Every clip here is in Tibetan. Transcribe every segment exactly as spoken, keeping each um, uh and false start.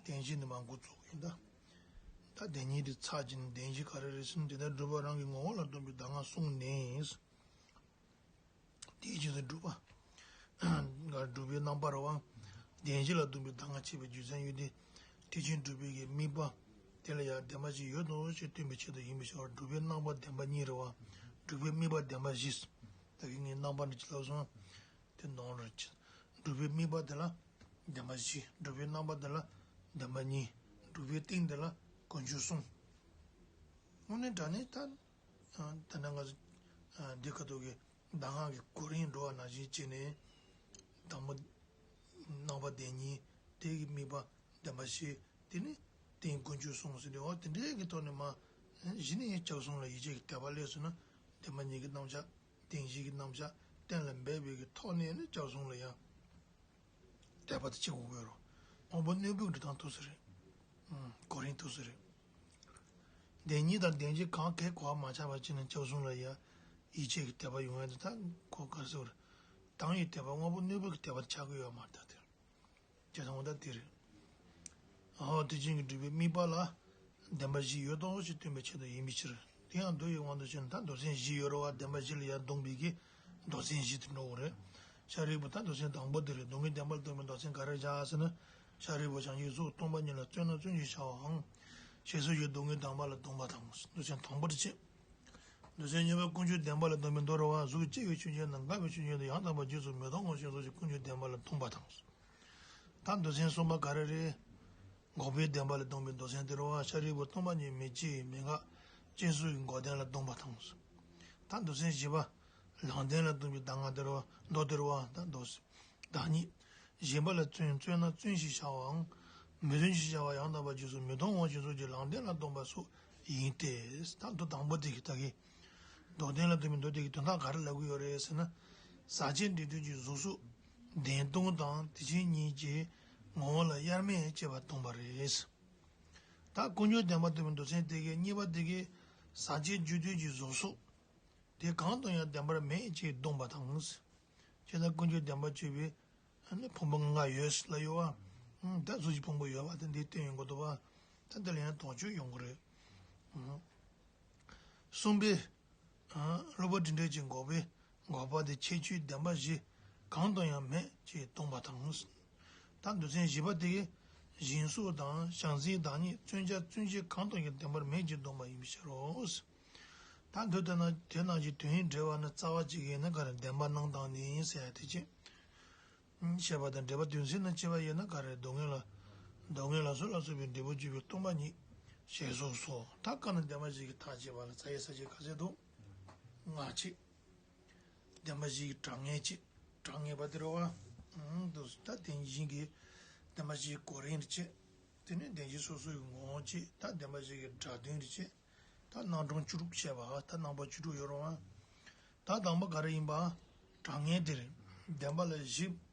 བདེན་བཞི་ནི་མ་འགོ་ཚུགས་ཡིན་ད། ད་བདེན་གཉིས་དེ་ཚར་གྱིན་བདེན་བཞི་ག་རེ་རེད་ཟེར་ན། དེ་ལྟར་སྒྲུབ་པ་རང་གི་ངོ་བོ་ལ་སྟོན་པའི་གདམས་ངག་གསུངས་ནས། དེའི་རྗེས་སུ་སྒྲུབ་པ། སྒྲུབ་པའི་རྣམ་པར་བ། བདེན་བཞི་ལ་སྟོན་པའི་གདམས་ངག་བྱས་པའི་རྒྱུ་མཚན་ཡོད་དེ། དེ་བཞིན་སྒྲུབ་པའི་གི་དམིགས་པ། དེ་ལ་ཡང་བདེན་པ་བཞི་ཡོད་དོ་ཞེས་སྟོན་པའི་ཆེད་དུ་ཡིན་པའི་ཕྱིར། སྒྲུབ་པའི་རྣམ་པ་བདེན་པ་གཉིས་རེད་བ། སྒྲུབ་པའི་དམིགས་པ་བདེན་པ་བཞི། ད་གིན་ངས་རྣམ་པ་འདི་ཅི་ལབ་སོང་། དེ་ནང་རེ་ཆེ། སྒྲུབ་པའི་དམིགས་པ་དེ་ལ་བདེན་པ་བཞི། སྒྲུབ་པའི་རྣམ་པ་དེ་ལ་བདེན་པ་གཉིས། སྒྲུབ་པའི་རྟེན་དེ་ལ་ཀུན་སྤྱོད་གསུམ། དངོས་གནས་དྲང་གནས་ད། ད་ནང་ང་ཚོ་འདི་ཁ་ཐུག་གི་གདམས་ངག་གི་གོ་རིམ་འགྲོ་བ་ནང་བཞིན་བྱས་ནས། དང་པོ་རྣམ་པ་བདེན་གཉིས། དེ་གི་དམིགས་པ་བདེན་པ་བཞི། དེ་ནི་རྟེན་ཀུན་སྤྱོད་གསུམ་ཟེར་ཏེ། འོ་དེ་འདྲའི་གི་ཐོག་ནས་མ་གཞི་ནས་སྐྱབས་གསུམ་ལ་ཡིད་ཆེས་ཀྱི་དད་པ་སླེབས་སོང་ན། བདེན་པ་གཉིས་ཀྱི་རྣམ་གཞག་བདེན་བཞི་གི་རྣམ་གཞག་གཏན་ལ་འབེབས་པའི་གི་ཐོག་ནས་ནི་སྐྱབས་གསུམ་ལ་ཡང་དད་པ་དེ་བྱེད་དགོས་ཀྱི་ཡོད་རེད། དབང་པོ་རྣོན་པོའི་འགྲོ་སྟངས་ཐུག་ས་རེད། ཨང་། གོ་རིམ་ཐུག་ས་རེད། བདེན་གཉིས་དང་བདེན་བཞི་གང་གས་གོ་བ་མ་ཆགས་པ་བྱས་ནས་སྐྱབས་གསུམ་ལ་ཡང་ཡིད་ཆེས་ཀྱི་དད་པ་ཡོང་ཡ་དེ་ད་གོ་ག་རེ་ཟེར་དང་ཡི་དད་པ། དབང་པོ་རྣོན་པོ་གི་དད་པ་ཆགས་ཀྱི་ཡོད་མ་རེད་ད་དེ། བྱས་ཙང་འོ་ད་དེ་རེད། ཨོ་དེ་བཞིན་གྱི་སྒྲུབ་པའི་དམིགས་པ་ལ་བདེན་པ་བཞི་ཡོད་དོ་ཞེས་སྟོན་པའི་ཆེད་དུ་ཡིན་པའི་ཕྱིར། དེ་ཡང་མདོ་ཡི་དབང་དུ་བྱས་ན་ད་མདོ་མཚན་བཞི་ཡོད་རེད་བ། བདེན་པ་བཞི་ལ་ཡང་བསྡོམས་པའི་གི་མདོ་མཚན་བཞི་དེ་འགྲོ་གི་རེད། ཤཱ་རིའི་བུ་ད་མདོ་མཚན་དང་པོ་དེ་རེད། སྡུག་བསྔལ་བདེན་པ་ལ་བསྡོམས་པའི་མདོ་མཚན་ག་རེ་བཞག་ཟེར་ན། ཤཱ་རིའི་བུ་བྱང་ཆུབ་གཟུགས་སྟོང་པ་ཉིད་ལ་བརྩོན་ན་བརྩོན་ཞེས་བྱ་བའང་། ཞེས་སོགས་ཀྱིས་སྡུག་བསྔལ་བདེན་པ་ལ་བསྡོམས་པ་དང་། མདོ་མཚན་དང་པོ་དེ་བྱས། མདོ་མཚན་གཉིས་པ་ཀུན་སྤྱོད་བདེན་པ་ལ་བསྡོམས་པའི་མདོ་རེད་བ། གཟུགས་སྐྱེ་བའི་ཆོས་ཅན་དང་འགག་པའི་ཆོས་ཅན་དུ་ཡང་དག་པར་རྗེས་སུ་མི་མཐོང་ངོ་ཞེས་སོགས་ཀྱིས་ཀུན་སྤྱོད་བདེན་པ་ལ་བསྡོམས་པ་དང་། ད་མདོ་མཚན་གསུམ་པ་ག་རེ་རེད། འགོག་པའི་བདེན་པ་ལ་བསྡོམས་པའི་མདོ་མཚན་དེ་རེད་བ། ཤཱ་རིའི་བུ་སྟོང་པ་ཉིད་མི་སྐྱེ་མི་འགག་སྐྱེ་སོགས་ཀྱི་འགོག་བདེན་ལ་བསྡོམས་པ་དང་། ད་མདོ་མཚན་བཞི་པ་ལམ་བདེན་ལ་བསྡོམས་པའི་གདམས་ངག་དེ་རེད་བ། མདོ་དེ་རེད་བ། ད་མདོ་བདག་ཉིད། བཞིན་པ་ལ་བརྩོན་བརྩོན་ན་བརྩོན་ཞེས་བྱ་བའང་། མི་བརྩོན་ཞེས་བྱ་བ་ཡང་དག་པར་རྗེས་སུ་མི་མཐོང་ངོ་ཞེས་སོགས་ཀྱིས་ལམ་བདེན་ལ་བསྡོམས་པ་སོགས་ཡིན་ཏེ། ད་མདོ་དང་པོ་དེ་གི་ད་གི་མདོ་བདེན་ལ་བསྡོམས་པའི་མདོ་དེ་གི་དོན་དག་ག་རེ་ལབ་ཀྱི་ཡོད་རེད་ཟེར་ན། ཟག་བཅས་འབྲས་རྟེན་གྱི་གཟུགས་སོགས་བདེན་སྟོང་དང་དེ་བཞིན་ཉིད་ཀྱི་ངོ་བོ་ལ་དབྱེར་མེད་ཅེས་པ་སྟོན་པ་རེད། ད་ཀུན་སྤྱོད་བདེན་པ་བསྡོམས་པའི་མདོ་མཚན་དེ་གའི་གཉིས་པ་དེ་གའི་ཟག་བཅས་རྒྱུ་དོན་གྱི་གཟུགས་སོགས་དེ་གང་དུ་ཡང་བདེན་པར་མེད་ཅེས་སྟོན་པ་དང་། ཅེས་ན་ཀུན་སྤྱོད་བདེན་པ་སྤྱོད་པའི་ཕུང་པོ་ལྔ་ཡོད་ལ་ཡོད་བ། ད་གཟུགས་ཀྱི་ཕུང་པོ་ཡོད་པ་དེ་འདི་སྟོན་ཡོང་གི་འདུག་བ། ད་འདི་ལ་ཡང་དོགས་གཅོད་ཡོང་གི་རེད། གསུམ་པའི། སློབ་དཔོན་དྲི་འབྲས་ཀྱི་འགོག་པའི་འགོག་པ་དེ་ཁྱད་ཆོས་བདེན་པ་བཞི་གང་དུ་ཡང་མེད་ཅེས་སྟོན་པ་དང་། ད་མདོ་མཚན་བཞི་པ་དེ་གའི་བཞིན་སོགས་དང་བྱང་སེམས་བདག་ཉིད་བརྩོན་བྱ་བརྩོན་བྱེད་གང་དུ་ཡང་བདེན་པར་མེད་ཅེས་སྟོན་པ་ཡིན་པའི་ཕྱིར་རོ། ད་མདོ་དེ་ན་དེ་ནང་གི་དོན་འགྲེལ་བ་ནི་རྩ་བ་གཅིག་ཡིན་ན་ག་རེ་བདེན་པ་སྣང་སྟངས་ནི་ཡིན་ཟེར་ཡ་དེ་ཅི། བཤད་པ་དང་འགྲེལ་པ་དོན་ཚན་ནང་བྱས་པ་ཡིན་ན་ག་རེ་སྡུག་བསྔལ་ལ། སྡུག་བསྔལ་ལ་སོགས་ལ་སོགས་པའི་འབྲས་བུ་སྤྱོད་པའི་སྟོང་པ་ཉིད་ཞེས་སོགས་སོ། ད་བཀའ་ན་བདེན་པ་བཞི་གི་ཐག་བཅད་པ་ལ་རྩ་བའི་ས་བཅད་ག་ཚད་འདུག་ལྔ་བཅས། བདེན་པ་བཞི་གི་གྲངས་ངེས་བཅས། གྲངས་ངེས་པ་དེ་རེད་བ། ཨང་དུ་ད་བདེན་བཞི་གི་བདེན་པ་བཞི་གི་གོ་རིམ་རེ་བཅས། དེ་ནས་བདེན་བཞི་སོ་སོ་ཡི་ངོ་བོ་བཅས། ད་བདེན་པ་བཞི་གི་སྒྲ་དོན་རེ་བཅས། ད་རྣམ་གྲངས་བཅུ་དྲུག་བཤད་པ། ད་རྣམ་པ་བཅུ་དྲུག་ཡོད་རེད་བ། ད་དང་པོ་ག་རེ་ཡིན་པ། གྲངས་ངེས་དེ་རེད། བདེན་པ་ལ་བཞི།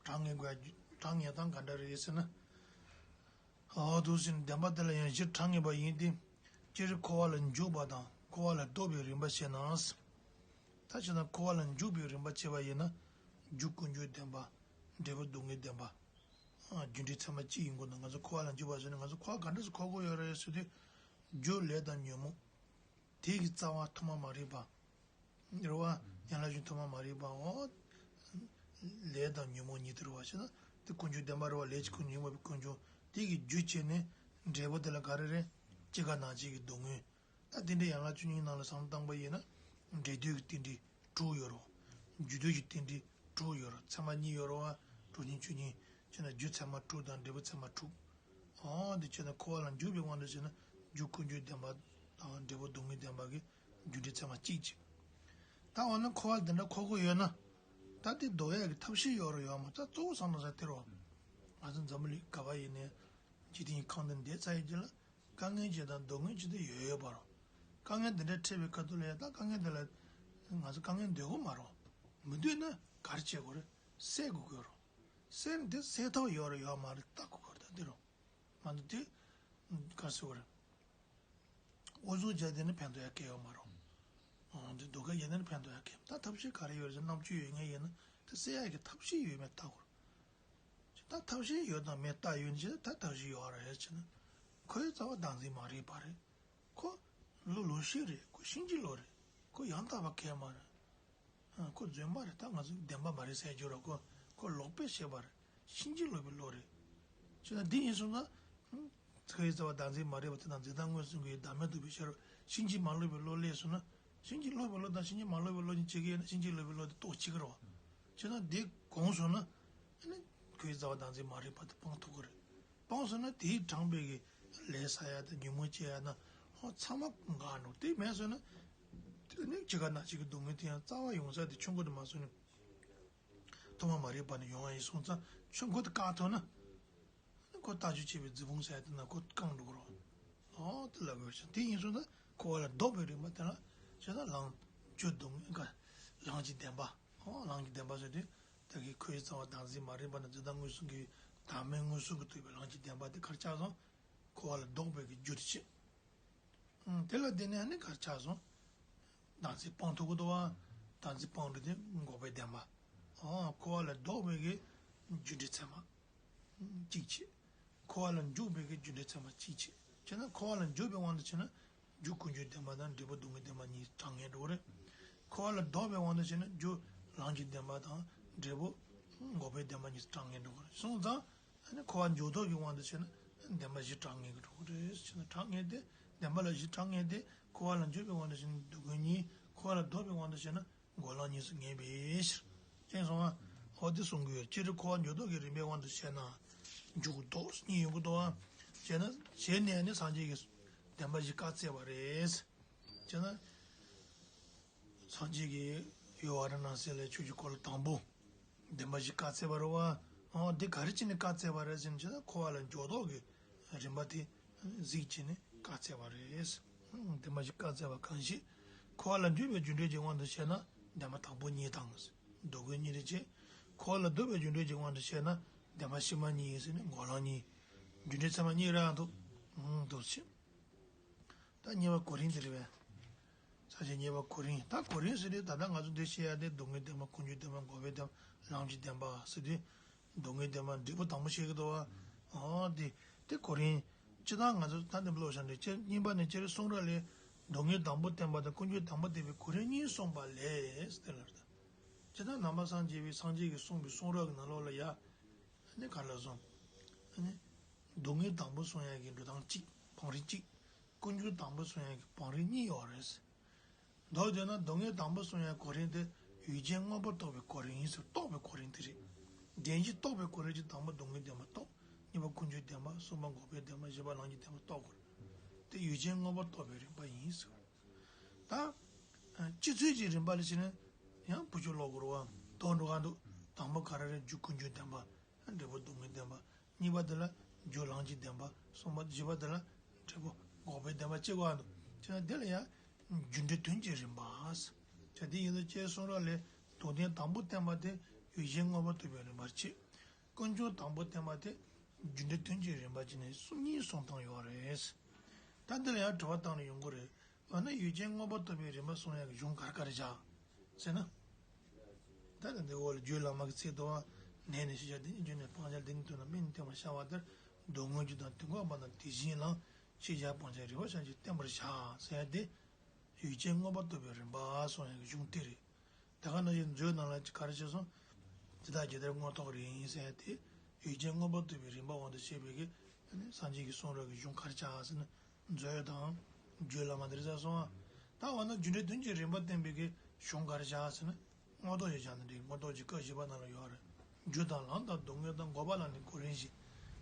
གྲངས་ངེས་དགོས། གྲངས་ངེས་སྟངས་ག་འདྲ་རེད་ཟེར་ན། འོ་འདུག་ཟེར་ན་བདེན་པ་དེ་ལ་ཡང་བཞི་གྲངས་ངེས་པ་ཡིན་ཏེ། སྤྱིར་འཁོར་བ་ལ་འཇུག་པ་དང་འཁོར་བ་ལ་ལྡོག་པའི་རིམ་པ་བཤད་ན། ད་བྱས་ན་འཁོར་བ་ལ་འཇུག་པའི་རིམ་པ་བྱས་པ་ཡིན་ན། རྒྱུ་ཀུན་འབྱུང་བདེན་པ། འབྲས་བུ་སྡུག་བསྔལ་བདེན་པ། རྒྱུ་འབྲས་ཚད་མ་གཅིག་ཡིན་དགོས་ན། ང་ཚོ་འཁོར་བ་ལ་འཇུག་པ་ཟེར་ན་ང་ཚོ་འཁོར་བ་ག་འདྲ་སེ་འཁོར་དགོས་ཡོད་རེད་ཟེར་དུས། རྒྱུ་ལས་དང་ཉོན་མོངས། དེ་གི་རྩ་བ་ཐོག་མ་མ་རིག་པ། རེད་བ། ཡན་ལག་གཞུང་ཐོག་མ་མ་རིག་པའོ། ལས་དང་ཉོན་མོངས་ཉིད་དུ་རེད་བ། ཞེ་ན། དེ་ཀུན་འབྱུང་བདེན་པ་རེད་བ། ལས་ཀྱི་ཀུན་འབྱུང་ཉོན་མོངས་པའི་ཀུན་འབྱུང་། དེ་གི་རྒྱུ་བྱས་ནས་འབྲས་བུ་དེ་ལ་ག་རེ་རེད། སྐྱེ་རྒ་ན་འཆི་གི་སྡུག་བསྔལ། ད་དེ་འདྲའི་ཡན་ལག་བཅུ་གཉིས་ནང་ལ་བསམ་བློ་བཏང་པ་ཡིན་ན། འབྲས་དོན་གྱི་རྟེན་འབྲེལ་དྲུག་ཡོད་རེད་བ། རྒྱུ་དོན་གྱི་རྟེན་འབྲེལ་དྲུག་ཡོད་རེད། ཚད་མ་གཉིས་ཡོད་རེད་བ། གྲངས་ངེས་བཅུ་གཉིས། བྱས་ན་རྒྱུ་ཚད་མ་དྲུག་དང་འབྲས་བུ་ཚད་མ་དྲུག་འོ་འདི་བྱས་ན་འཁོར་བ་ལ་འཇུག་པའི་དབང་དུ་བྱས་ན་རྒྱུ་ཀུན་འབྱུང་བདེན་པ་དང་འབྲས་བུ་སྡུག་བསྔལ་བདེན་པ་གི་རྒྱུ་འབྲས་ཚད་མ་གཅིག་ཅིག་ད་འོ་ན་འཁོར་བ་འདི་འདྲ་འཁོར་དགོས་ཡོད་ན། ད་དེ་ལྡོག་ཡག་གི་ཐབས་ཤེས་ཡོད་རེད་ཡོད་མ་རེད། ད་གཙོ་བོ་བསམ་བློ་ཟ་དེ་རེད་བ། ང་ཚོ་འཛམ་བུ་གླིང་ག་པར་ཡིན་ནའི་འཇིག་རྟེན་གྱི་ཁམས་འདིར་བསྡད་ཚར་ཡོད་ཀྱི་ལ། དཀའ་ངལ་ཅིག་དང་སྡུག་བསྔལ་ཅིག་ད་ཡོད་ཡོད་པ་རེད། དཀའ་ངལ་འདི་འདྲ་འཕྲད་པའི་ཁ་ཐུག་ལ་ཡང་ད་དཀའ་ངལ་འདི་ལ་ང་ཚོ་དཀའ་ངལ་འདོད་དགོས་མ་རེད། མི་འདོད་ན་ག་རེ་བྱེད་དགོས་རེད། སེལ་དགོས་ཀྱི་རེད། སེལ་ནས་དེ་སེལ་ཐབས་ཡོད་རེད་ཡོད་མ་རེད་ལྟ་དགོས་ཀྱི་རེད། ད་འདི་རུ་མ་འདུག་དེ་ག་རེ་ཟེར་དགོས་རེད། ཨུ་ཚུགས་བྱས་དེ་ནི་ཕན་ཐོགས་ཡ་གང་ཡང་ཡོད་མ་རེད། འོ་འདི་སྡུག་སྐད་རྒྱག་ནི་ཕན་ཐོགས་ཡ་གང་ཡང་། ད་ཐབས་ཤེས་ག་རེ་ཡོད་རེད་ཟེར། རྣམ་དཔྱོད་ཡོད་མཁན་ཡིན་ན་དེ་སེལ་ཡ་གི་ཐབས་ཤེས་ཡོད་མེད་ལྟ་དགོས་རེད། ད་ཐབས་ཤེས་ཡོད་དང་མེད་ལྟ་ཡོད་ནི་ཅི་ད་ཐབས་ཤེས་ཡོད་རེད་ཅེ་ན། ཁོའི་རྩ་བ་བདག་འཛིན་མ་རེད་པ་རེད། ཁོ་ལོ་ལོ་ཤེས་རེད། ཁོ་གཤིན་རྗེ་ལོ་རེད། ཁོ་ཡང་དག་པ་གས་མ་རེད། ཁོ་རྫུན་མ་རེད། ད་ང་ཚོ་བདེན་པ་མ་རེད་ཟེར་རྒྱུ་ར། ཁོ་ཁོ་ལོག་པས་བཤད་པ་རེད། གཤིན་རྗེ་ལོ་པའི་ལོ་རེད། ཅེ་ན་འདི་ཡིན་སོང་ན། ཁོའི་རྩ་བ་བདག་འཛིན་མ་རེད་པ་དེ་དང་འཛིན་སྟངས་མངོན་སུམ་གྱི་བདག་མེད་རྟོགས་པའི་ཕྱིར་རོ། གཤིན་རྗེ་མ་ལོག་པའི་བློ་སླེབས་སོང་ན། གཤིན་རྗེ་ལོག་པའི་བློ་དང་གཤིན་རྗེ་མ་ལོག་པའི་བློ་གཉིས་གཅིག་ཡིན་ན་གཤིན་རྗེ་ལོག་པའི་བློ་དེ་རྟོགས་བྱེད་ཀྱི་རེད་བ། བྱས་ན་འདི་གོང་སོང་ན། ཨ་ནི་ཁོའི་རྩ་བ་བདག་འཛིན་མ་རེད་པ་དེ་སྤང་ཐུབ་ཀྱི་རེད། སྤངས་སོང་ན་དེའི་དྲངས་པའི་གི་ལས་བསགས་ཡ་དང་ཉོན་མོངས་སྐྱེ་ཡ་ན་ཧོ་ཚང་མ་འགག་འགྲོ། དེ་མེད་སོང་ན། དེ་ནི་ཅི་ག་ན་ཅིག་གི་སྡུག་བསྔལ་དེ་ཡང་རྩ་བ་ཡོང་ས་དེ་ཆུང་ཀུ་དུ་མ་སོང་ནས། ཐོག་མ་མ་རེད་པ་ནས་ཡོང་བ་ཡིན་སོང་ཙང་ཆུང་ཀུ་དེ་བཀག་ཐུབ་ན། ཁོ་ལྟ་རྒྱུ་བྱེད་པའི་རྫི་བོང་ཟེར་དེ་ན་ཁོ་རྐང་འགྲོ་གི་རོ། ཨོ་དེ་ལ་དགོས་ཤིང་དེ་ཡིན་སོང་ན་ཁོ་བ་ལ་ལྡོག་པའི་རིམ་པ་དེ་ལ་བྱས་ན་ལང་རྒྱུ་སྡུག་བསྔལ་ལངས་ཀྱི་བདེན་པ། ཨོ་ལངས་ཀྱི་བདེན་པ་ཟེར་དུས་ད་གི་ཁོའི་རྩ་བ་བདག་འཛིན་མ་རེད་པ་ན་འཛིན་སྟངས་མངོན་སུམ་གྱི་བདག་མེད་མངོན་སུམ་གྱི་རྟོགས་པའི་ལངས་ཀྱི་བདེན་པ་དེ་གར་ཆགས་སོང་། ཁོ་བ་ལ་ལྡོག་པའི་གི་རྒྱུ་དེ་བྱེད། དེ་ལ་བརྟེན་ནས་ནི་གར་ཆགས་སོང་། བདག་འཛིན་སྤང་ཐུབ་ཀྱི་འདུག་བ། བདག་འཛིན་སྤངས་འགྲོ་དེ་འགོག་པའི་བདེན་པ། ཨོ་འཁོར་བ་ལས་ལྡོག་པའི་གི་རྒྱུ་འབྲས་ཚད་མ་གཅིག་བྱེད། འཁོར་བ་ལ་འཇུག་པའི་གི་རྒྱུ་འབྲས་ཚད་མ་གཅིག་བྱེད། བྱས་ན་འཁོར་བ་ལ་འཇུག་པའི་དབང་དུ་བྱས་ན་རྒྱུ་ཀུན་འབྱུང་བདེན་པ་དང་འབྲས་བུ་སྡུག་བསྔལ་བདེན་པ་གཉིས་གྲངས་ངེས་འགྲོ་གི་རེད། འཁོར་བ་ལ་ལྡོག་པའི་དབང་དུ་བྱས་ན་རྒྱུ་ལངས་ཀྱི་བདེན་པ་དང་འབྲས་བུ་འགོག་པའི་བདེན་པ་གཉིས་གྲངས་ངེས་འགྲོ་གི་རེད། སོང་ཙང་། ཨ་ནི་འཁོར་བ་འཇུག་ལྡོག་གི་དབང་དུ་བྱས་ན་བདེན་པ་བཞི་གྲངས་ངེས་ཀྱི་འགྲོ་གི་རེད་ཟེར་ན་གྲངས་ངེས་ཏེ། བདེན་པ་ལ་བཞི་གྲངས་ངེས་ཏེ་འཁོར་བ་ལ་འཇུག་པའི་དབང་དུ་བྱས་ན་སྡུག་བསྔལ་གཉིས། འཁོར་བ་ལ་ལྡོག་པའི་དབང་དུ་བྱས་ན་འགོག་ལམ་གཉིས་སུ་ངེས་པའི་ཕྱིར། ཅེས་གསུངས་པ། འོ་དེ་གསུང་གི་ཡོད། སྤྱིར་འཁོར་བ་འཇུག་ལྡོག་གི་རིམ་པའི་དབང་དུ་བྱས་ན་འཇུག་ལྡོག་གཉིས་ཡོང་གི་འདུག་ཨ། བྱས་ན་བྱས་ནས་ནི་སངས་རྒྱས་ཀྱི་བདེན་པ་བཞི་བཀའ་སྩལ་བ་རེད། བྱས་ན། སངས་རྒྱས་ཀྱིས་ཡུལ་ཝཱ་ར་ཎཱ་སི་ལ་ཆོས་ཀྱི་འཁོར་ལོ་དང་པོ་བདེན་པ་བཞི་བཀའ་སྩལ་བ་རེད་བ། ཨོ་འདི་ག་རེ་བྱས་ནས་བཀའ་སྩལ་བ་རེད་ཟེར་ན་ཅི་ན་འཁོར་བ་ལ་འཇུག་ལྡོག་གི་རིམ་པ་དེ་གཟིགས་བྱས་ནས་བཀའ་སྩལ་བ་རེད། བདེན་པ་བཞི་བཀའ་སྩལ་བ་གང་ཞིག་འཁོར་བ་ལ་འཇུག་པའི་རྒྱུ་འབྲས་ཀྱི་དབང་དུ་བྱས་ན་བདེན་པ་དང་པོ་གཉིས་དང་། སྡུག་བསྔལ་གཉིས་རེད་བྱས། འཁོར་བ་ལ་ལྡོག་པའི་རྒྱུ་འབྲས་ཀྱི་དབང་དུ་བྱས་ན་བདེན་པ་ཕྱི་མ་གཉིས་ཡིན་ཟེར་ནས་འགོག་ལམ་གཉིས། རྒྱུ་འབྲས་ཚད་མ་གཉིས་རེད་འདུག་འདུག་ཕྱིན། ད་གཉིས་པ་གོ་རིམ་དེ་རེད་པས། ས་བཅད་གཉིས་པ་གོ་རིམ། ད་གོ་རིམ་ཟེར་དུས་ད་ལྟ་ང་ཚོ་འདི་བཤད་ཡ་དེ་སྡུག་བསྔལ་བདེན་པ་ཀུན་འབྱུང་བདེན་པ་འགོག་པའི་བདེན་པ་ལམ་གྱི་བདེན་པ་ཟེར་དུས། སྡུག་བསྔལ་བདེན་པ་འབྲས་བུ་དང་པོ་བཤད་ཀྱི་འདུག་བ། ཨོ་དེ་དེ་གོ་རིམ། སྤྱིར་བཏང་ང་ཚོ་ད་འདི་ལོ་ཞང་འདྲེ་ཅེས་གཉིས་པ་ནས་སྤྱིར་གསུང་རབ་ལས་སྡུག་བསྔལ་དང་པོ་བསྟན་པ་དང་ཀུན་འབྱུང་དང་པོ་བསྟན་པའི་གོ་རིམ་གཉིས་གསུངས་པ་ལས་དེ་ལ་ད། སྤྱིར་བཏང་ནང་པ་སངས་རྒྱས་པའི་སངས་རྒྱས་ཀྱིས་གསུངས་པའི་གསུང་རབ་ཀྱི་ནང་ལོགས་ལ་ཡ། ཨ་ནི་ག་ལ་སོང་། ཨ་ནི། སྡུག་བསྔལ་དང་པོ་གསུང་ཡག་གི་འགྲོ་སྟངས་གཅིག་བང་རིམ་གཅིག་ཀུན་འབྱུང་དང་པོ་གསུང་ཡག་གི་བང་རིམ་གཉིས་ཡོད་རེད། མདོར་བསྡུས་ན་སྡུག་བསྔལ་དང་པོ་གསུང་ཡག་གོ་རིམ་དེ་ཡུལ་ཅན་མངོན་པར་རྟོགས་པའི་གོ་རིམ་ཡིན་ཟེར། རྟོགས་པའི་གོ་རིམ་དེ་རེད། དྲན་ཤེས་རྟོགས་པའི་གོ་རིམ་གྱི་དང་པོ་སྡུག་བསྔལ་བདེན་པ་རྟོགས། གཉིས་པ་ཀུན་འབྱུང་བདེན་པ། གསུམ་པ་འགོག་པའི་བདེན་པ། བཞི་པ་ལམ་གྱི་བདེན་པ་རྟོགས་དགོས་རེད། དེ་ཡུལ་ཅན་མངོན་པར་རྟོགས་པའི་རིམ་པ་ཡིན་ཟེར། ད། སྤྱི་ཚུལ་གྱི་རིམ་པ་ལ་བྱས་ན་ཡང་བུ་ཆུ་ལོག་དགོས་རེད་བ། དོན་འགྲོ་ག་འདུག་དང་པོ་ག་རེ་རེད། རྒྱུ་ཀུན་འབྱུང་བདེན་པ། འབྲས་བུ་སྡུག་བསྔལ་བདེན་པ། གཉིས་པ་དེ་ལ་རྒྱུ་ལམ་གྱི་བདེན་པ། གསུམ་པ་བཞི་པ་དེ་ལ་འབྲས་བུ་འགོག་པའི་བདེན་པ་བྱེད་དགོས་འདུག་བྱས་ན་དེ་ལ་ཡང་རྒྱུ་འབྲས་དོན་གྱི་རིམ་པ། བྱས་དེ་ཡིན་ལ་ཅེས་གསུང་རབ་ལས་སྡུག་བདེན་དང་པོ་བསྟན་པ་དེ་ཡུལ་ཅན་མངོན་པར་རྟོགས་པའི་རིམ་པར་བྱེད། ཀུན་འབྱུང་དང་པོ་བསྟན་པ་དེ་རྒྱུ་འབྲས་དོན་གྱི་རིམ་པ་བྱས་ནས་གཉིས་གསུང་སྟངས་ཡོད་རེད། ད་འདི་ལ་ཡང་དྲི་བ་བཏང་ནས་ཡོང་གི་རེད། འོ་ན་ཡུལ་ཅན་མངོན་པར་རྟོགས་པའི་རིམ་པ་གསུང་ཡག་གི་གཞུང་ག་རེ་ག་རེ་བཞག་ཟེར་ན། ད་ནི་འདི་འོག་ལ་རྒྱུད་བླ་མ་གི་ཚིག་ཏུ་བ། ནད་ནི་ཤེས་བྱ་དེ་ཉིད་རྒྱུ་ནི་སྤང་བྱ་དེ་ཉིད་དུ་ན་སྨན་ནི་བསྟེན་པར་བྱ་བ་ལྟར་སྡུག་བསྔལ་རྒྱུ་དང་དུས་འགོག་པ་དང་དེ་བཞིན་ལམ་ཤེས་བྱ་སྤང་བྱ་རིགས་པ་ཆ་ཤས་བསྟེན་པར་བྱ་ཟེར་ཏེ། ཡུལ་ཅན་མངོན་པར་རྟོགས་པའི་རིམ་པ་གསུང་ཡག་གི་གཞུང་དེ་རེད། དེ་ག་ནང་བཞིན་མཛོད་ནང་ལ་ག་རེ་བྱས་སོང་། ཇི་ལྟར་ཇི་ལྟར་མངོན་རྟོགས་རིགས་ཡིན་ཟེར་ཏེ། ཡུལ་ཅན་མངོན་པར་རྟོགས་པའི་རིམ་པ་དབང་དུ་བྱས་པའི་གི། སངས་རྒྱས་ཀྱི་གསུང་རབ་ཀྱི་གཞུང་ག་རེ་བཞག་ཟེར་ན། མཛོད་དང་། རྒྱུད་བླ་མ་དེ་རེད་ཟེར་སོང་ང་། ད་འོ་ན་རྒྱུ་འབྲས་དོན་གྱི་རིམ་པ་བསྟན་པའི་གི་གཞུང་ག་རེ་བཞག་ཟེར་ན། མངོན་རྟོགས་ཀྱི་ཕྱག་ན་འགྲིག་མངོན་རྟོགས་ཀྱི་སྐབས་བཞི་པ་ནང་ལ་ཡོད་རེད། རྒྱུ་དང་ལམ་དང་སྡུག་བསྔལ་དང་འགོག་པ་ལ་ནི་གོ་རིམ་བཞི།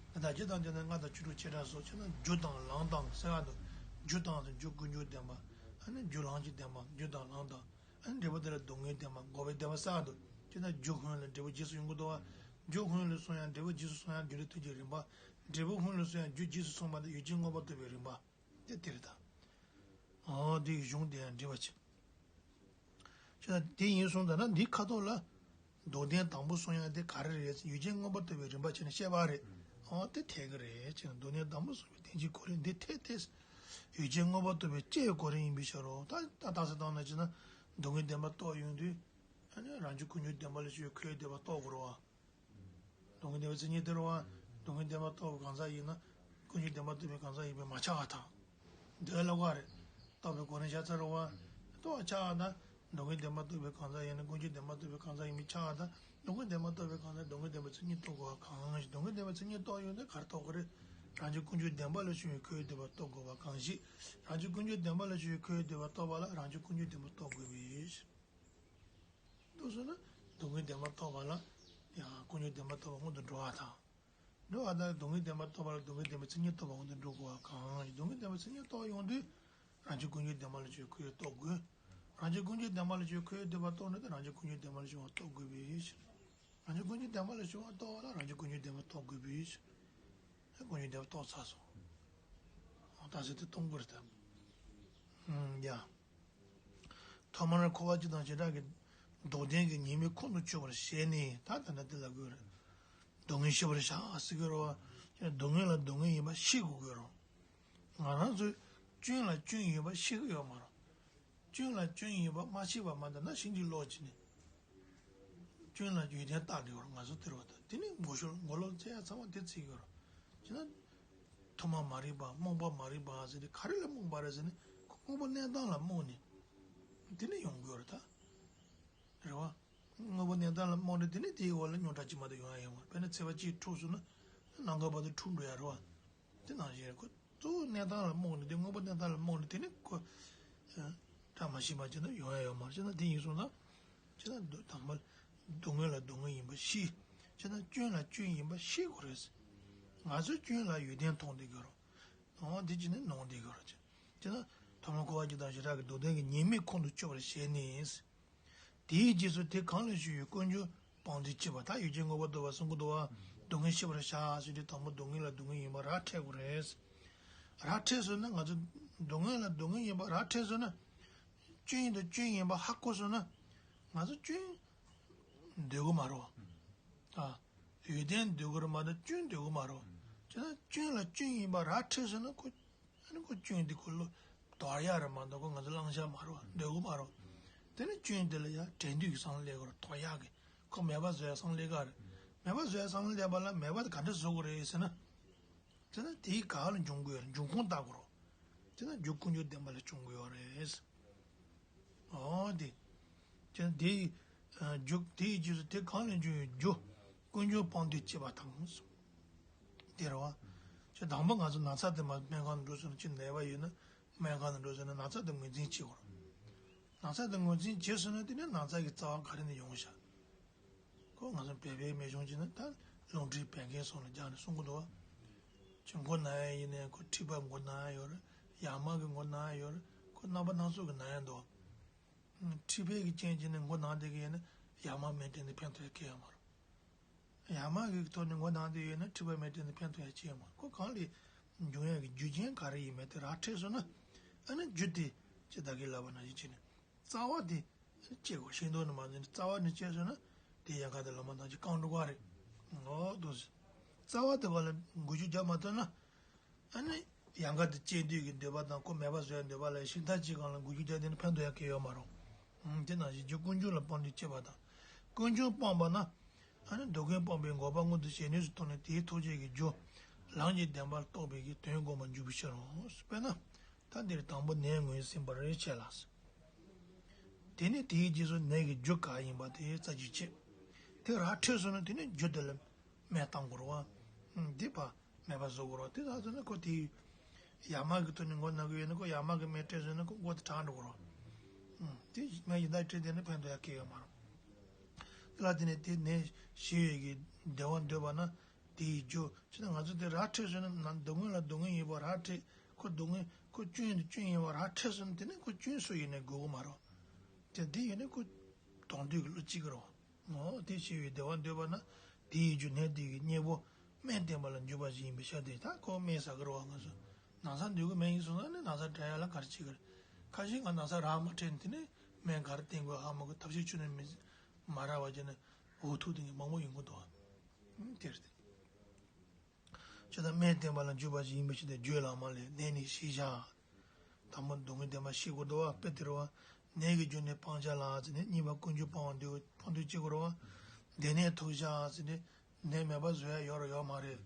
ད་ལྟ་ཇི་ལྟར་ཇི་ལྟར་ལྔ་དང་བཅུ་དྲུག་བྱེ་བྲག་སོགས་བྱས་ན་རྒྱུ་དང་ལམ་དང་ཟེར་བ་དང་། རྒྱུ་དང་ཟེར་རྒྱུ་ཀུན་འབྱུང་བདེན་པ། ཨ་ནི་རྒྱུ་ལམ་གྱི་བདེན་པ། རྒྱུ་དང་ལམ་དང་། ཨ་ནི་འབྲས་བུ་དེ་ལ་སྡུག་བསྔལ་བདེན་པ་འགོག་པའི་བདེན་པ་ཟེར་བ་དང་། ཅི་ན་རྒྱུ་ཧོན་ལ་འབྲས་བུ་རྗེས་སུ་ཡོང་གི་འདུག་བ། རྒྱུ་ཧོན་ལ་སོང་ཡང་འབྲས་བུ་རྗེས་སུ་སོང་ཡང་རྒྱུ་འབྲས་དོན་གྱི་རིམ་པ། འབྲས་བུ་ཧོན་ལ་སོང་ཡང་རྒྱུ་རྗེས་སུ་སོང་བ་དང་ཡུལ་ཅན་མངོན་པར་རྟོགས་པའི་རིམ་པ། དེ་དེ་རེད་ད། ཨོ་དེ་ཡི་གཞུང་དེ་ཡང་འགྲེལ་བ་བྱེད། ཅེས་ན་དེ་ཡིན་གསུངས་ད་ན་འདིའི་ཁ་ཐོག་ལ། མདོར་བསྟན་དང་པོ་གསུང་ཡག་དེ་ག་རེ་རེད། ཡུལ་ཅན་མངོན་པར་རྟོགས་པའི་རིམ་པ་བྱས་ནས་བཤད་པ་རེད། ཨོ་དེ་འཐད་ཀྱི་རེད་ཅེས་ན་མདོར་བསྟན་དང་པོ་གསུང་བའི་དོན་གྱི་གོ་རིམ་འདི་འཐད་དེ། ཡུལ་ཅན་མངོན་པར་རྟོགས་པའི་སྤྱད་པའི་གོ་རིམ་ཡིན་པའི་ཕྱིར་རོ། ད་ད་ལྟ་ས་བཏང་ན་ཅེས་ན་སྡུག་བསྔལ་བདེན་པ་རྟོགས་ཡོང་དུས། ཨ་ནི་རང་རྒྱུད་ཀུན་འབྱུང་བདེན་པ་ལ་ཞུགས་ཁོའི་བདེན་པ་རྟོགས་དགོས་རོ། སྡུག་བསྔལ་བདེན་པའི་མཚན་ཉིད་དེ་རེད་བ། སྡུག་བསྔལ་བདེན་པ་རྟོགས་པའི་གང་ཟག་ཡིན་ན་ཀུན་འབྱུང་བདེན་པ་རྟོགས་པའི་གང་ཟག་ཡིན་པས་མ་ཁྱབ་པ་དང་། འདོད་ལ་བ་རེད། རྟོགས་པའི་སྒོ་ནས་བཞག་ཚར་རེད་བ། རྟོགས་ཁྱབ་པ་དང་། སྡུག་བསྔལ་བདེན་པ་རྟོགས་པའི་གང་ཟག་ཡིན་ན་ཀུན་འབྱུང་བདེན་པ་རྟོགས་པའི་གང་ཟག་ཡིན་པས་ཁྱབ་པ་དང་། སྡུག་བསྔལ་བདེན་པ་རྟོགས་པའི་གང་ཟག་སྡུག་བསྔལ་བདེན་པའི་མཚན་ཉིད་རྟོགས་དགོས་པ་གང་ཞིག་སྡུག་བསྔལ་བདེན་པའི་མཚན་ཉིད་རྟོགས་ཡོང་དུས་ག་རེ་རྟོགས་དགོས་རེད། རང་རྒྱུད་ཀུན་འབྱུང་བདེན་པ་ལ་ཞུགས་པའི་ཁོ་བོས་བསྡུས་པ་རྟོགས་དགོས་པ་གང་ཞིག་རང་རྒྱུད་ཀུན་འབྱུང་བདེན་པ་ལ་ཞུགས་པའི་ཁོ་བོས་བསྡུས་པ་རྟོགས་པ་ལ་རང་རྒྱུད་ཀུན་འབྱུང་བདེན་པ་རྟོགས་དགོས་པས། འདུག་སོང་ན། སྡུག་བསྔལ་བདེན་པ་རྟོགས་པ་ལ། ཡང་ཀུན་འབྱུང་བདེན་པ་རྟོགས་པ་སྔོན་དུ་འགྲོ་བ་དང་། འགྲོ་བ་དང་སྡུག་བསྔལ་བདེན་པ་རྟོགས་པ་ལ་སྡུག་བསྔལ་བདེན་པའི་མཚན་ཉིད་རྟོགས་པ་སྔོན་དུ་འགྲོ་དགོས་པ་གང་། སྡུག་བསྔལ་བདེན་པའི་མཚན་ཉིད་རྟོགས་ཡོང་དུས། རང་རྒྱུད་ཀུན་འབྱུང་བདེན་པ་ལ་ཞུགས་ཁོ་བོས་རྟོགས་དགོས། རང་རྒྱུད་ཀུན་འབྱུང་བདེན་པ་ལ་ཞུགས་ཁོ་བོས་བསྡུས་པ་རྟོགས་ནས་དེ་རང་རྒྱུད་ཀུན་འབྱུང་བདེན་པ་ལ་ཞུགས་པ་རྟོགས་དགོས་པས། རང་རྒྱུད་ཀུན་འབྱུང་བདེན་པ་ལ་ཞུགས་པ་རྟོགས་པ་ལ་རང་རྒྱུད་ཀུན་འབྱུང་བདེན་པ་རྟོགས་དགོས་པས། ཀུན་འབྱུང་བདེན་པ་རྟོགས་ཚར་སོང་། ད་ཟེར་དེ་གཏོང་དགོས་རེད་ད། ཡ། ཐོག་མར་འཁོར་བ་སྤྱི་དང་བྱེ་བྲག་གི་སྡུག་བདེན་གྱི་ཉེས་དམིགས་ཁོང་དུ་ཆུད་པར་བྱས་ནས་ད་ད་ལྟ་འདི་ལ་དགོས་རེད། སྡུག་བསྔལ་ཤེས་པར་བྱ་ཟེར་གྱི་རེད་བ། སྡུག་བསྔལ་ལ་སྡུག་བསྔལ་ཡིན་པ་ཤེས་དགོས་ཀྱི་རེད། ང་རང་ཚོས་སྐྱོན་ལ་སྐྱོན་ཡིན་པ་ཤེས་ཀྱི་ཡོད་མ་རེད། སྐྱོན་ལ་སྐྱོན་ཡིན་པ་མ་ཤེས་པ་མ་འདྲ་ན་ཕྱིན་ཅི་ལོག་བྱས་ནས། སྐྱོན་ལ་ཡོན་ཏན་བཏགས་འདུག་ར་ང་ཚོ་དེར་བ་དང་དེ་ནི་ངོ་ཤོར་ངོ་ལོག་བཙལ་ཡ་ཚང་མ་དེ་བརྩི་གི་ར། བྱས་ན། ཐོག་མ་མ་རིག་པ་རྨོངས་པ་མ་རིག་པ་ཟེར་ཏེ་ག་རེ་ལ་རྨོངས་པ་རེད་ཟེར་ནས་ཁོ་དངོས་པོ་གནས་སྟངས་ལ་རྨོངས་ནས། དེ་ནི་ཡོང་དགོས་ར་ད། རེད་བ། དངོས་པོ་གནས་སྟངས་ལ་རྨོངས་ནས་དེ་ནི་དེའི་འོག་ལ་རྙོག་དྲ་ཅིག་མ་གཏོགས་ཡོང་ཡ་ཡོད་མ་རེད། དཔེར་ན་ཚེས་པ་གཅིག་འཁྲུགས་སོང་ན། ནམ་མཁའ་བར་དུ་འཁྲུགས་འགྲོ་ཡ་རེད་བ། དེ་ནང་བཞིན་རེད་ཁོ། གཙོ་བོ་གནས་སྟངས་ལ་རྨོངས་ནས་དེ་དངོས་པོ་གནས་སྟངས་ལ་རྨོངས་ནས་དེ་ནི་ཁོ། བཀྲ་མ་ཤིས་པ་ཅིག་ན་ཡོང་ཡ་ཡོད་མ་རེད། བྱས་ན་དེ་ཡིན་སོང་ན། བྱས་ན་སྡུག་དང་པོ། སྡུག་བསྔལ་ལ་སྡུག་བསྔལ་ཡིན་པ་ཤེས། བྱས་ན་སྐྱོན་ལ་སྐྱོན་ཡིན་པ་ཤེས་དགོས་རེད། ང་ཚོས་སྐྱོན་ལ་ཡོན་ཏན་མཐོང་བསྡད་ཀྱི་རེད། འོ་དེ་ཅི་ནས་ནོར་བསྡད་ཀྱི་རེད་ཅེ། བྱས་ན་ཐོག་མར་འཁོར་བ་སྤྱི་དང་བྱེ་བྲག་གི་སྡུག་བདེན་གྱི་ཉེས་དམིགས་ཁོང་དུ་ཆུད་པར་བྱས་ནས། དེའི་རྗེས་སུ་དེ་གང་ལས་བྱུང་བའི་ཀུན་འབྱུང་སྤངས་ཏེ་སྐྱེས་པ་ད་ཡུལ་ཅན་དངོས་པོ་འདོད་པ་གསུང་གི་འདུག་བ། སྡུག་བསྔལ་ཤེས་པར་བྱ་ཟེར་དུས་དང་པོ་སྡུག་བསྔལ་ལ་སྡུག་བསྔལ་ཡིན་པ་ར་འཕྲད་དགོས་རེད། ར་འཕྲད་སོང་ན་ང་ཚོ་སྡུག་བསྔལ་ལ་སྡུག་བསྔལ་ཡིན་པ་ར་འཕྲད་སོང་ན། སྐྱོན་དང་སྐྱོན་ཡིན་པ་ཧ་གོ་སོང་ན། ང་ཚོ་སྐྱོན་འདོད་གི་མ་རེད་བ། ཨ། ཡོན་ཏན་འདོད་གི་རེད་མ་གཏོགས་སྐྱོན་འདོད་གི་མ་རེད་བ། བྱས་ན་སྐྱོན་ལ་སྐྱོན་ཡིན་པ་ར་འཕྲད་སོང་ན་ཁོ། ཨ་ནི་ཁོ་སྐྱོན་འདི་ཁོ་བློ་དོར་ཡག་རེད་མ་གཏོགས་ཁོ་ང་ཚོ་བླང་བྱ་མ་རེད་བ། འདོད་གི་མ་རེད་བ། དེ་ནི་སྐྱོན་འདི་ལ་ཡང་དྲན་འདོད་ཀྱི་བསམ་བློ་སླེབས་དགོས་རེད། དོར་ཡག་གི་ཁོ་མེད་པ་བཟོ་ཡག་བསམ་བློ་སླེབས་ག་རེད། མེད་པ་བཟོ་ཡག་བསམ་བློ་སླེབས་པ་ལ་མེད་པ་དེ་ག་འདྲ་བཟོ་དགོས་རེད་ཟེར་ན། དེ་ན་དེའི་ག་ལ་འབྱུང་དགོས་ཡོད་རེད། འབྱུང་ཁུངས་བལྟ་དགོས་རེད། དེ་ན་རྒྱུ་ཀུན་འབྱུང་བདེན་པ་ལ་འབྱུང་དགོས་ཡོད་རེད། འོ་དེ། དེ་དེའི་རྒྱུ་དེའི་རྗེས་སུ་དེ་གང་ལས་འབྱུང་བའི་རྒྱུ་ཀུན་འབྱུང་སྤངས་ཏེ་སྐྱེས་པ་དང་། དེ་རེད་བ། ཁྱེད་དང་པོ་ང་ཚོ་ན་ཚ་དེ་མ་སྨན་ཁང་དུ་འགྲོ་སོང་ན་ཅི་ནད་པ་ཡོད་ན་སྨན་ཁང་དུ་འགྲོ་སོང་ན་ན་ཚ་དེ་ངོས་འཛིན་བྱེད་དགོས་རེད། ན་ཚ་དེ་ངོས་འཛིན་བྱས་སོང་ན་དེ་ནས་ན་ཚ་གི་རྩ་བ་ག་རེ་ནས་ཡོང་བཞག་ཁོ་ང་ཚོ་བོད་པའི་རྨད་བྱུང་ཅིག་ན་ད་རླུང་མཁྲིས་བད་ཀན་སོགས་ལ་སྦྱར་ནས་གསུང་གི་འདུག་བ། ཅིག་མགོ་ན་ཡ་ཡིན་ནའི་ཁོ་མཁྲིས་པ་མགོ་ན་ཡ་ཡོད་རེད། ཡ་མ་གི་མགོ་ན་ཡ་ཡོད་རེད། ཁོ་རྣམ་པ་སྣ་ཚོགས་ཀྱི་ན་ཡ་འདུག་མཁྲིས་པའི་གི་རྐྱེན་གྱིས་ནི་མགོ་ན་བསྡད་ཀྱི་ཡོད་ན་ཡ་མ་མེ་སྐྱོན་དེ་ཕན་ཐོགས་ཡ་གང་ཡང་མ་རེད། ཡ་མ་གི་ཐོག་ནས་མགོ་ན་བསྡད་ཡོད་ན་མཁྲིས་པ་མེ་སྐྱོན་དེ་ཕན་ཐོགས་ཡ་གང་ཡང་མ་རེད། ཁོ་གང་ལས་འབྱུང་ཡ་གི་རྒྱུ་རྐྱེན་ག་རེ་ཡིན་མིན་དེ་ར་འཕྲོད་སོང་ན། ཨ་ནི་རྒྱུ་དེ་ཅི་ད་གིན་ལབ་པ་ནང་བཞིན་བྱས་ནས། རྩ་བ་དེ་བཅད་དགོས། ཤིང་སྡོང་ནི་མ་འཛིན་རྩ་བ་ནས་བཅད་སོང་ན་དེ་ཡལ་ག་དེ་ལོ་མ་ཐམས་ཅད་སྐམ་འགྲོ་གི་རེད། འོ་འདུག་སེ། རྩ་བ་དེ་བ་ལ་འགུལ་སྐྱོད་རྒྱག་མ་ཐུབ་ན། ཨ་ནི་ཡལ་ག་དེ་བཅད་འདོད་ཀྱི་འདོད་པ་དང་ཁོ་མེད་པ་བཟོ་ཡ་འདོད་པ་ལ་ཤིང་རྟ་གཅིག་སྒང་ལ་འགུལ་སྐྱོད་རྒྱག་དེ་ནི་ཕན་ཐོགས་ཡ་གང་ཡང་ཡོད་མ་རེད། ཨང་། དེ་ནང་བཞིན་རྒྱུ་ཀུན་འབྱུང་ལ་སྤངས་ཏེ་སྐྱེས་པ་དང་། ཀུན་འབྱུང་སྤངས་པ་ན། ཨ་ནི་སྡུག་བསྔལ་སྤངས་པའི་འགོག་པ་མངོན་དུ་བྱས་ནས་སུ་མཐོང་ནས་དེའི་ཐུགས་རྗེ་གི་རྒྱུ། ལམ་གྱི་བདེན་པ་རྟོགས་པའི་གི་དོན་བསྒོམ་པར་འཇུག་པའི་ཕྱིར་རོ། དཔེར་ན། ད་འདིར་དང་པོ་ནད་ངོས་ཟིན་པར་བྱས་ལ། དེ་ནས་དེའི་རྗེས་སུ་ནད་ཀྱི་རྒྱུ་གང་ཡིན་པ་དེ་རྩད་གཅོད་བྱེད། དེ་ར་འཕྲོད་སོང་ན་དེ་ནས་རྒྱུ་དེ་ལ་སྨན་བཏང་དགོས་རེད་བ། འདི་པ་མེད་པ་བཟོ་དགོས་རེད་བ། དེ་ལ་སོང་ན་ཁོ་དེའི་ཡ་མ་གི་ཐོག་ནས་མགོ་ན་གི་ཡོད་ན་ཁོ་ཡ་མ་གི་སྨན་སྤྲད་སོང་ན་ཁོ་མགོ་དེ་དྲག་འགྲོ་གི་རེད་བ། དེ་སྨན་ཡི་དྭགས་སྤྲད་དེ་ནི་ཕན་ཐོགས་ཡ་གང་ཡང་མ་རེད། དེ་ལ་དེ་ནས་དེ་ནད་ཞི་བའི་གི་བདེ་བ་འདོད་པ་ན། དེའི་རྒྱུ་ཅི་ན་ང་ཚོ་དེ་ར་འཕྲོད་ཟེར་ན་ན་སྡུག་བསྔལ་ལ་སྡུག་བསྔལ་ཡིན་པ་ར་འཕྲོད། ཁོ་སྡུག་བསྔལ་ཁོ་སྐྱོན་དུ་སྐྱོན་ཡིན་པ་ར་འཕྲོད་ཟེར་ན་དེ་ནི་ཁོ་སྐྱོན་སུ་ཡིན་ནའི་དགོས་གི་མ་རེད། དེ་དེ་ཡིན་ནའི་ཁོ་དོང་དུས་ཀྱི་བློ་གཅིག་གི་རེད། འོ་དེ་ཞི་བའི་བདེ་བ་འདོད་པ་ན་དེའི་རྒྱུ་ནད་དེ་གི་གཉེན་པོ་སྨན་བསྟེན་པ་ལ་འཇུག་པ་ཞིག་ཡིན་པའི་ཤ་དེ་ད་ཁོ་སྨན་ཟ་གི་རེད་བ། ང་ཚོ་ན་ཚ་འདོད་གི་མེད་ཡིན་སོང་ན་ནི་ན་ཚ་དྲག་ཡ་ལ་ག་རེ་བྱེད་གི་རེད། ཁ་ཤས་ང་ན་ཚ་རག་མ་འཕྲད་ནི་དེ་ནི་སྨན་ག་རེ་བསྟེན་དགོས་ཧ་མ་གི་ཐབས་ཤེས་ཆུ་ནས་མི་མ་རག་བ་བྱས་ནས་འུ་ཐུག་དེ་གི་མང་པོ་ཡོང་གི་འདུག་དེར་དེ། ཇི་ལྟར་སྨན་བསྟེན་པ་ལ་འཇུག་པ་ཞིག་ཡིན་པའི་ཕྱིར་ཏེ། རྒྱུད་བླ་མ་ལས་ནད་ནི་ཞི་བྱ། དང་པོ་སྡུག་བསྔལ་བདེན་པ་ཤེས་དགོས་འདུག་བ། དཔེ་དེ་རེད་བ། ནད་ཀྱི་རྒྱུ་ནི་སྤང་བྱ་ལ་ཟེར་ནས་གཉིས་པ་ཀུན་འབྱུང་སྤང་བ་འདུལ་བ་སྤང་འདུལ་བྱེད་དགོས་རེད་བ། བདེ་གནས་ཐོབ་བྱ་ཟེར་ནས་ ནད་མེད་པ་བཟོ་ཡ་ཡོད་ར་ཡོད་མ་རེད།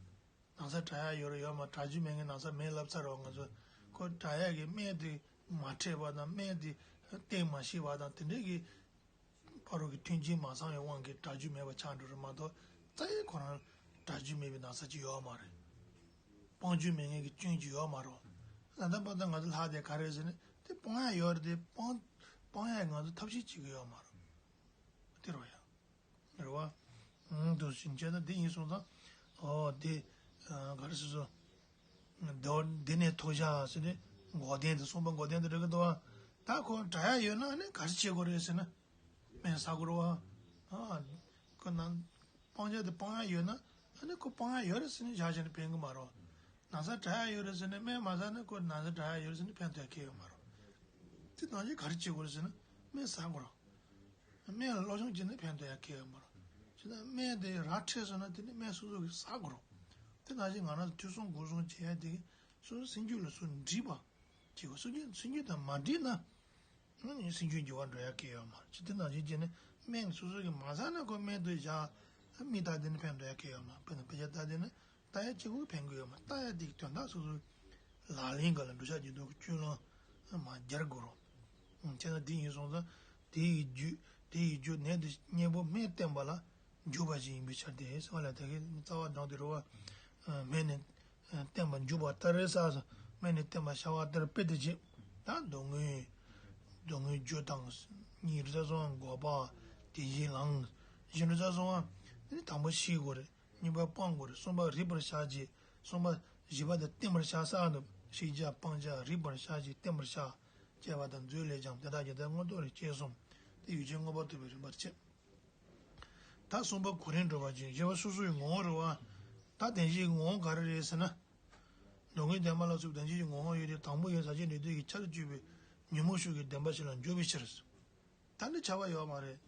ན་ཚ་དྲག་ཡ་ཡོད་ར་ཡོད་མ། དྲག་རྒྱུ་མེད་མཁན་ན་ཚ་མེད་ལབ་ཚར་བ། ང་ཚོ་ཁོ་དྲག་ཡ་གི་སྨན་དེ་མ་འཕྲད་པ་དང་སྨན་དེ་བསྟེན་མ་ཤེས་པ་དང་དེ་འདྲས་ཀྱི་ཕ་རོལ་གྱི་མཐུན་རྐྱེན་མ་ཚང་བའི་དབང་གིས་དྲག་རྒྱུ་མེད་པ་ཆགས་འགྲོ་རེད་མ་གཏོགས་རྩ་བའི་ཁོ་རང་དྲག་རྒྱུ་མེད་པའི་ན་ཚ་ཅིག་ཡོད་མ་རེད། སྤང་རྒྱུ་མེད་མཁན་གྱི་སྐྱོན་ཅིག་ཡོད་མ་རེད། ད་ལྟ་བར་དུ་ང་ཚོ་ལྷག་བསྡད་ག་རེ་ཟེར་ན་དེ་སྤང་ཡ་ཡོད་རེད། དེ་སྤང་སྤང་ཡ་ང་ཚོ་ཐབས་ཤེས་བྱེད་ཀྱི་ཡོད་མ་རེད། དེ་རེད་བ་ཡ། རེད་བ། ཨང་། དུ་ཕྱིན་བྱས་ན་འདི་ཡིན་སོང་ཙང་། ཨོ་དེ་ག་རེ་ཟེར་སོ། འདི་འདི་ནས་ཐོས་བྱ་ཟེར་ནས་འགོག་བདེན་དེ་གསུངས་པ་འགོག་བདེན་དེ་འགྲིག་གི་འདུག་བ། ད་ཁོ་དྲག་ཡ་ཡོད་ན་ནི་ག་རེ་བྱེད་དགོས་རེད་ཟེར་ན། སྨན་ཟ་དགོས་རེད་བ། ཨ། ཁོ་ན་སྤང་བྱ་དེ་སྤང་ཡ་ཡོད་ན་ཨ་ནི་ཁོ་སྤང་ཡ་ཡོད་རེད་ཟེར་ནས་བཞག་བྱས་ནས་ཕན་གི་མ་རེད་བ། ན་ཚ་དྲག་ཡ་ཡོད་རེད་ཟེར་ནས་སྨན་མ་ཟ་ན་ཁོ་ན་ཚ་དྲག་ཡ་ཡོད་རེད་ཟེར་ནས་ཕན་ཐོགས་ཡ་གང་ཡང་ཡོད་མ་རེད། དེ་ནང་བཞིན་ག་རེ་བྱེད་དགོས་རེད་ཟེར་ན་སྨན་ཟ་དགོས་རེད། སྨན་ལ་སློབ་སྦྱོང་བྱས་ན་ཕན་ཐོགས་ཡ་གང་ཡང་ཡོད་མ་རེད། བྱས་ན་སྨན་དེ་ར་འཕྲོད་སོང་ན་དེ་ནི་སྨན་སོ་སོ་གིས་ཟ་དགོས་རེད། དེ་ནང་བཞིན་ང་རང་ཚོ་ཐོས་བསམ་སྒོམ་གསུམ་བྱེད་ཡ་དེ་གིས་སོ་སོའི་སེམས་རྒྱུད་ལ་སོ་འདྲིས་པ། བྱེད་དགོས། སེམས་རྒྱུད་སེམས་རྒྱུད་དང་མ་འདྲིས་ན། ཨ་ནི་སེམས་རྒྱུད་འགྱུར་བ་འགྲོ་ཡ་གང་ཡང་ཡོད་མ་རེད། ཅི་དེ་ནང་བཞིན་བྱས་ནས་སྨན་སོ་སོ་གིས་མ་ཟ་ན་ཁོ་སྨན་དུ་བཞག་མི་ལྟ་དེ་ནི་ཕན་ཐོགས་ཡ་གང་ཡང་ཡོད་མ་རེད། དཔེར་ན་དཔེ་ཆ་ལྟ་དེ་ནི་ལྟ་ཡ་གཅིག་པུ་ཕན་གི་ཡོད་མ་རེད། ལྟ་ཡ་དེ་གི་དོན་དག་སོ་སོ་ལག་ལེན་ག་ལ་འགྲོ་ཤག་ཅིག་འདུག་གི་སྤྱོད་ལམ་མ་སྦྱར་དགོས་རོགས། བྱས་ན་དེ་ཡིན་སོང་ཙང་དེ་ཡི་རྒྱུ་དེ་ཡི་རྒྱུ་ནད་དེ་གཉེན་པོ་སྨན་བསྟེན་པ་ལ་འཇུག་པ་ཞིག་ཡིན་པའི་ཕྱིར་ཏེ་ཟེར་བ་ལ་དེ་གི་རྩ་བ་དང་དེ་རུ་བ། སྨན་ནི་བསྟེན་པ་འཇུག་པ་ལྟར་རེད་ས་སོ། སྨན་ནི་བསྟེན་པ་བྱ་བ་ལྟར་དཔེ་དེ་བྱེད། ད་སྡུག་བསྔལ་སྡུག་བསྔལ་རྒྱུ་དང་། གཉིས་རེད་ས་སོང་འགོག་པ། དེ་བཞིན་ལངས། བཞི་རེད་ས་སོང་བ། དེ་ནི་དང་པོ་ཤེས་དགོས་རེད། གཉིས་པ་སྤང་དགོས་རེད། གསུམ་པ་རིག་པར་བྱ་བྱེད། གསུམ་པ་བཞི་པ་དེ་བསྟེན་པར་བྱ་ས་འདུག་ཤེས་བྱ་སྤང་བྱ་རིག་པར་བྱ་བྱེད་བསྟེན་པར་བྱ། བྱས་པ་དང་མཛོད་ལས་ཀྱང་དེ་དག་གི་དེ་མངོན་རྟོགས་རིགས་སྐྱེས་གསུམ། དེ་ཡུལ་ཅན་མངོན་པར་རྟོགས་པའི་རིམ་པར་བྱེད། ད་གསུམ་པ་གོ་རིམ་བགྲོད་པ་ཅན། བཞི་པ་སོ་སོའི་ངོ་བོ་རེད་བ། ད་བདེན་བཞིའི་ངོ་བོ་ག་རེ་རེད་ཟེར་ན། སྡུག་བསྔལ་བདེན་པ་ལ་སོགས་པའི་བདེན་བཞིའི་ངོ་བོ་ཡོད་དེ་དང་པོ་ཡིན་ཟག་བཅས་ནུས་ལྡན་གྱི་ཆར་གྱུར་པའི་ཉོན་མོངས་ཤུགས་ཀྱི་བདེན་པ་ཞིག་ལ་འཇོག་པའི་ཕྱིར། ད་ནི་ཁྱབ་པ་ཡོད་མ་རེད།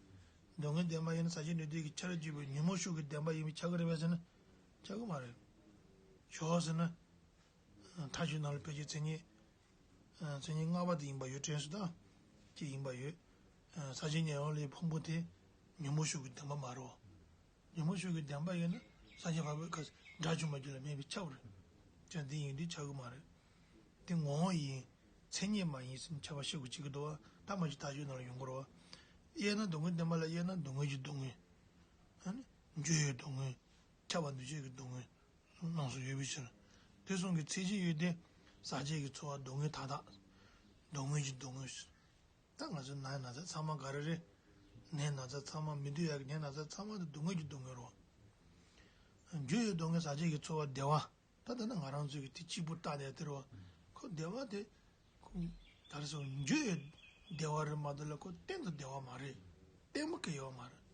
སྡུག་བསྔལ་བདེན་པ་ཡིན་ན་ཟག་བཅས་ནུས་ལྡན་གྱི་ཆར་གྱུར་པའི་ཉོན་མོངས་ཤུགས་ཀྱི་བདེན་པ་ཡིན་པས་ཁྱབ་ཀྱི་རེད་པས་ཟེར་ན། ཁྱབ་ཀྱི་མ་རེད། ཞོག་ཟེར་ན། མཐའ་དཔྱོད་ནང་ལ་ཕལ་ཆེར་མཚན་ཉིད། མཚན་ཉིད་ལྔ་པ་དེ་ཡིན་པ་ཡོད་དྲན་སོང་ད། ཅི་ཡིན་པ་ཡོད། ཟག་བཅས་ཉེ་བར་ལས་ཕུང་པོ་དེ། ཉོན་མོངས་ཤུགས་ཀྱི་བདེན་པ་མ་རེད། ཉོན་མོངས་ཤུགས་ཀྱི་བདེན་པ་ཡིན་ན་ཟག་བཅས་འཕགས་པའི་ཁ་དགྲ་བཅོམ་པ་རྒྱུད་ལ་མེད་པས་ཁྱབ་རེད། ཀྱང་འདི་ཡིན་དུས་ཁྱབ་ཀྱི་མ་རེད། དེ་ངོ་བོ་ཡིན། མཚན་ཉིད་མ་ཡིན་ཟེར་ནས་ཁྱབ་པ་ཤེས་དགོས་ཀྱི་འདུག་བ། ད་མ་གཞི་མཐའ་དཔྱོད་ནང་ལ་ཡོང་གི་རེད་བ། དབྱེ་ན་སྡུག་བསྔལ་བདེན་པ་ལ་དབྱེ་ན་སྡུག་བསྔལ་གྱི་སྡུག་བསྔལ། ཨ་ནི། འགྱུར་བའི་སྡུག་བསྔལ། ཁྱབ་པ་འདུ་བྱེད་ཀྱི་སྡུག་བསྔལ། རྣམས་སུ་ཡོད་པའི་ཕྱིར། དེ་གསུམ་གྱི་མཚན་གཞི་ཡོད་དེ། ཟག་བཅས་ཀྱི་ཚོར་བ་སྡུག་བསྔལ་མཐའ་དག་སྡུག་བསྔལ་གྱི་སྡུག་བསྔལ། ད་ང་ཚོའི་ནད་ན་ཚ་ཚང་མ་ག་རེ་རེད། ནད་ན་ཚ་ཚང་མ་མི་འདུག་ཡ་གི་ནད་ན་ཚ་ཚང་མ་དེ་སྡུག་བསྔལ་གྱི་སྡུག་བསྔལ་རོ། འགྱུར་བའི་སྡུག་བསྔལ་ཟག་བཅས་ཀྱི་ཚོར་བ་བདེ་བ། ད་ལྟ་ན་ང་རང་ཚོའི་གི་དེ་གཅིག་པུ་བལྟ་བསྡད་དེ་རོ། ཁོ་བདེ་བ་དེ། ཁོ། ག་རེ་ཟེར་འགྱུར་བའི་བདེ་བ་རེད་མ་གཏོགས་ལ་ཁོ་གཏན་དུ་བདེ་བ་མ་རེད། གཏན་མོ་གི་ཡོད་མ་རེད།